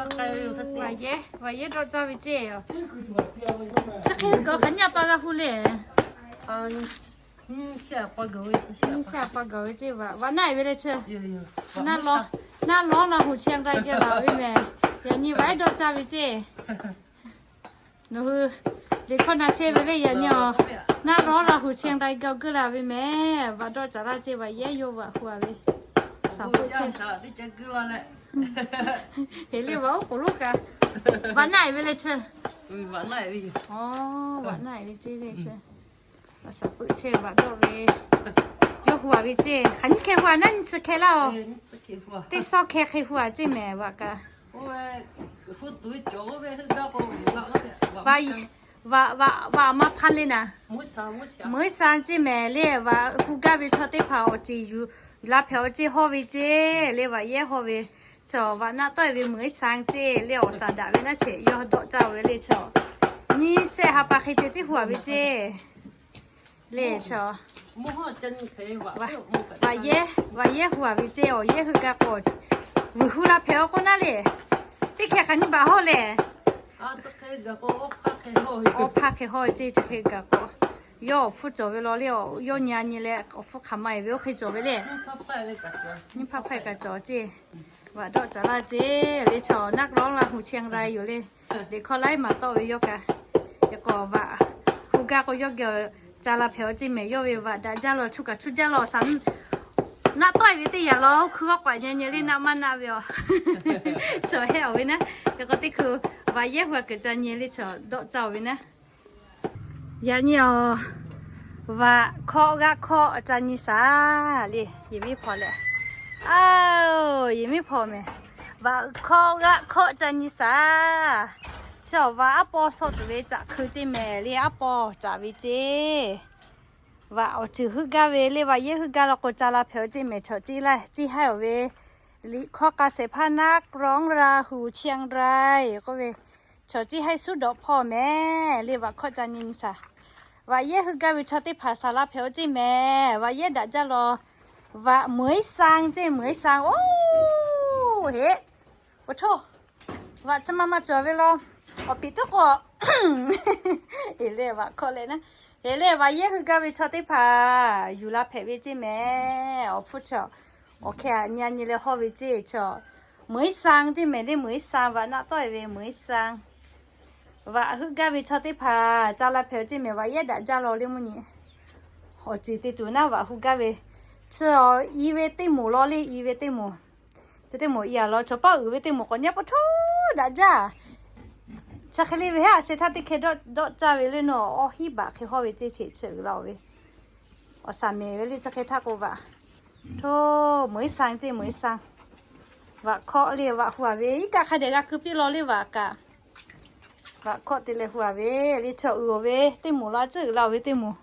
Vaꞈ yehˇ, vaꞈ yehˇ dawˆ caˇ ve ceˇ. Chi hk'e gawˬ hk'aˬ nyi pa g'a hu le. Nyiˇ shehˆ pa gawˬ ve ceˇ, vaꞈ naˆ ve le chi. Naˆ lawˉ, naˆ lawˉ la huˍ Chiang Rai geh laˬ ve mehˍ. Yaꞈ nyi vaꞈ yehˇ dawˆ caˇ ve ceˇ. Nawˬ hui liꞈ hkawˇ na chehˇ ve le yaꞈ nyi a. Naˆ lawˉ la huˍ Chiang Rai geh geuˆ la ve mehˍ. Vaꞈ dawˆ caˍ laˇ ceˇ, vaꞈ yehˇ yawˇ vaꞈ hu a ve. Saˍ puˆ chehˇ. Heˍ le vaꞈ oˉ k'oˍ lonˉ kaꞈ. Vaꞈ naˆ ve le chi. Vaꞈ naˆ ve ceˇ le chi. Saˍ puˆ chehˇ vaꞈ dawˆ ve. Yawˇ hu a ve ceˇ. Hk'aˬ nyi hk'e hu a naˉ nyi chi hk'e laˇ oˬ. Teˇ shawˉ hk'e hk'e hu a ceˇ mehˍ vaꞈ kaꞈ. Vaꞈ, vaꞈ, vaꞈ maˇ hpaˇ le naˍ. Meuˉ san ceˇ mehˍ le vaꞈ hu gaˇ ve chaw teˇ hpaˍ awˬ ceˬ yuˬ la hpehꞈ awˬ ceˇ hawˇ ve ceˇ le vaꞈ yehˇ hawˇ ve. Chaw vaꞈ naˆ tawˆ e ve meuˉ san ceˇ le awˬ saˍ daꞈ ve naˉ cheꞈ yawˇ dawˆ caˇ ve le chaw. Nyiˇ shehˆ ha pa hk'e ceh tiˉ hu a ve ceˇ. Le chaw. Vaꞈ yehˇ, vaꞈ yehˇ hu a ve ceˇ awˬ yehˇ heuˆ gaˇ k'o, vuiˬ hu la hpehꞈ awˬ k'oˆ naˉ le. Teˇ hkeh hk'aˬ nyi baꞈ hawˇ le. Awˬ hpaˇ hk'e hawˇ ve ceˇ chi hk'e gaˬ k'o. Yawˇ awˬ hpfuhˇ cawˬ ve law le, yawˇ nyi a nyi leh awˬ hpfuhˇ hk'aˬ ma e ve oˇ hk'e cawˬ ve le. Nyiˇ hpaˇ hpaˇ kaꞈ cawˬ ceˇ. Vaꞈ dawˆ caˍ laˇ ceˇ le chaw naˆ lawˉ la huˍ Chiang Rai yoˬ le. Liꞈ hkawˇ laiˉ maˍ tawˆ ve yawˇ kaꞈ. Hk'e k'o vaꞈ hu gaˇ k'o yawˇ geh ca la hpehꞈ awˬ ceˇ mehˍ yawˇ ve vaꞈ daꞈ jaˇ law chu kaꞈ chu jaˇ law saˍ naˆ tawˆ e ve teˇ yanˇ law hkui g'awˇ k'awꞈ nyi nyi le naˆ maˇ naˆ ve aˬ. Chaw hehˆ awˬ ve naˉ. Hk'e k'o teˇ hkui vaꞈ yehˇ hu a kuiˬ ca nyi le chaw dawˆ caˇ awˬ ve naˉ. Yaꞈ nyi a, vaꞈ hkawˆ g'aˆ hkawˆ ca nyi saˍ le, yehˬ miˉ hpaw leh. Aˬ, yehˬ miˉ hpaw mehˍ. Vaꞈ hkawˆ g'aˆ hkawˆ ca nyi saˍ. Chi awˬ vaꞈ aˉ paw sawˆ tuˬ ve caꞈ hkui ceˇ mehˍ le aˉ paw caꞈ ve ceˇ. Vaꞈ awˬ ceuˬ heuˆ gaˇ ve le vaꞈ yehˇ heuˆ gaˇ law k'o ca la hpehꞈ awˬ ceˇ mehˍ chaw ceˇ laiˇ ceˇ haiˉ awˬ ve. Liꞈ hkawˇ k'a shehˍ hpaˇ naˆ lawˉ la huˍ Chiang Rai k'oˆ ve. Chaw ceˇ haiˉ suˉ dawꞈ hpawˇ mehˍ le vaꞈ hkawˆ ca nyi nyi saˍ. Vaꞈ yehˇ heuˆ gaˇ ve chaw teˇ hpaˍ saˍ la hpehꞈ awˬ ceˇ mehˍ. Vaꞈ yehˇ daꞈ jaˇ law. Vaꞈ meuˉ san ceˇ meuˉ san oˬ heˆ. Oˬ htoˇ. Vaꞈ chi ma ma cawˬ ve law. Awˬ piˍ tuˉ k'o. Eˬ le vaꞈ hkawˆ leh naˉ. Eˬ le vaꞈ yehˇ heuˆ gaˇ ve chaw teˇ hpaˍ yuˬ la hpehꞈ ve ceˇ mehˍ. Awˬ hpfuhˇ chaw awˬ hkeh a nyi a nyi leh hawˇ ve ceˇ chaw. Meuˉ san ceˇ mehˍ le meuˉ san vaꞈ naˆ tawˆ e ve meuˉ san. Vaꞈ heuˆ gaˇ ve chaw teˇ hpaˍ ca la hpehꞈ awˬ ceˇ mehˍ vaꞈ yehˇ daꞈ jaˇ law le mvuhˇ nyi. Awˬ ceuˬ te tuˬ naˉ vaꞈ hu gaˇ ve. Chi i ve teˇ moˍ law le i ve teˇ moˍ. Chi teˇ moˍ i a law chaw paˇ uiˍ ve teˇ moˍ k'awꞈ nyi pa htoˇ daꞈ jaˇ. Chi hk'e le ve heˉ a se htaˇ teˇ hkeh dawˆ caˇ ve le nawˬ awˬ hiˉ baꞈ hk'e hawˇ ve ceˇ cheꞈ chi uiˍ la oˬ ve. Awˬ saˍ mehˍ ve le chi hk'e htaˇ k'o vaꞈ htoˇ meuˉ san ceˇ meuˉ san. Vaꞈ hkawˆ le vaꞈ hu a ve iˉ kaˆ hk'a dehꞈ g'a keu piˇ law le vaꞈ kaꞈ. Vaꞈ hkawˆ te leh hu a ve le chaw uiˍ oˬ ve teˇ moˍ la ceˇ uiˍ la oˬ ve teˇ moˍ.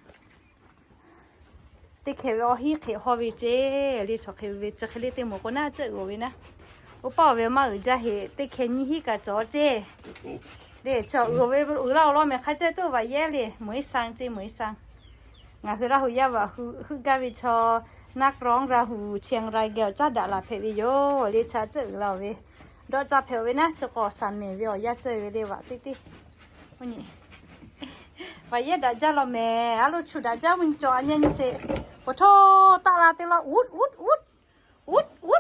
Teˇ hkeh ve awˬ hiˉ hk'e hawˇ ve ceˇ le chaw hk'e ve chi hk'e le teˇ moˍ k'o naˉ ceˇ uiˍ oˬ ve naˉ. Oˇ paˆ oˬ ve maˇ uiˍ jaˇ heꞈ teˇ hkeh nyiˇ hiˉ kaꞈ cawˬ ceˇ. Le chaw uiˍ oˬ ve uiˍ la oˬ law mehˍ hk'a ceh tuˬ vaꞈ yehˇ le meuˉ san ceˇ meuˉ san. Ngaˬ hui Laˇ hu yaˇ vaꞈ hu heuˆ gaˇ ve chaw naˆ lawˉ la huˍ Chiang Rai geh awˬ caˉ daꞈ la hpehꞈ ve yoˬ le chaw ceˇ uiˍ la oˬ ve. Dawˆ caˇ hpehꞈ oˬ ve naˉ chi k'o awˬ saˍ mehˍ ve awˬ yaˇ cawˇ e ve le vaꞈ teˇ teˇ. Vaꞈ yehˇ daꞈ jaˇ law mehˍ. A lo chu daꞈ jaˇ ve cawˬ a nyi nyi sheˍ. K'o htoˇ taˆ la te law uˉ uˉ uˉ uˉ uˉ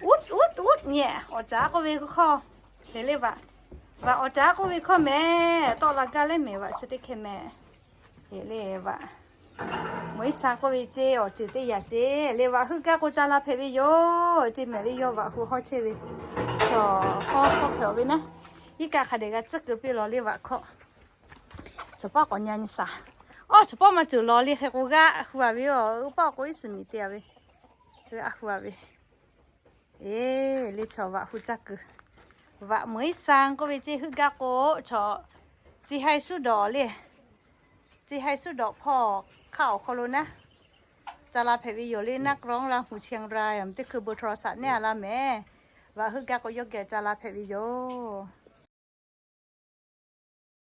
uˉ uˉ nyi. Awˬ caˉ k'oˆ ve hkawˇ. Heˍ le vaꞈ. Vaꞈ awˬ caˉ k'oˆ ve hkawˇ mehˍ. Tawˆ la gaˇ leh mehˍ vaꞈ chi teˇ hkeh mehˍ. Heˍ le vaꞈ. Meuˉ san k'oˆ ve ceˇ awˬ ceuˬ teˇ yaꞈ ceˇ le vaꞈ heuˆ gaˇ k'o ca la hpehꞈ ve yoˬ ceˇ mehˍ le yawˇ vaꞈ hu hawˇ chehˇ ve. Chaw hawˇ hkawˇ hpehꞈ oˬ ve naˉ. Iˉ kaˆ hk'a dehꞈ g'a tcuhˉ keu piˇ law le vaꞈ hkawˆ. Chaw paˇ k'awꞈ nyi a nyi saˍ. Awˬ chaw paˇ maˇ cawˬ law le hk'e k'o g'aˆ hu a ve yoˬ. Oˇ paˇ k'o iˉ suˍ miˍ te a ve. G'aˆ hu a ve. Eˬ le chaw vaꞈ hu caˇ keu. Vaꞈ meuˉ san k'oˆ ve ceˇ heuˆ gaˇ k'o chaw ceˇ haiˉ suˉ dawꞈ le. Ceˇ haiˉ suˉ dawꞈ hpawˇ hk'aˆ awˬ hk'aw lo naˉ. Ca la hpehꞈ ve yoˬ le naˆ lawˉ la huˍ Chiang Rai teˇ hkui bon htaw saꞈ neˇ a la mehˍ. Vaꞈ heuˆ gaˇ k'o yawˇ geh ca la hpehꞈ ve yoˬ.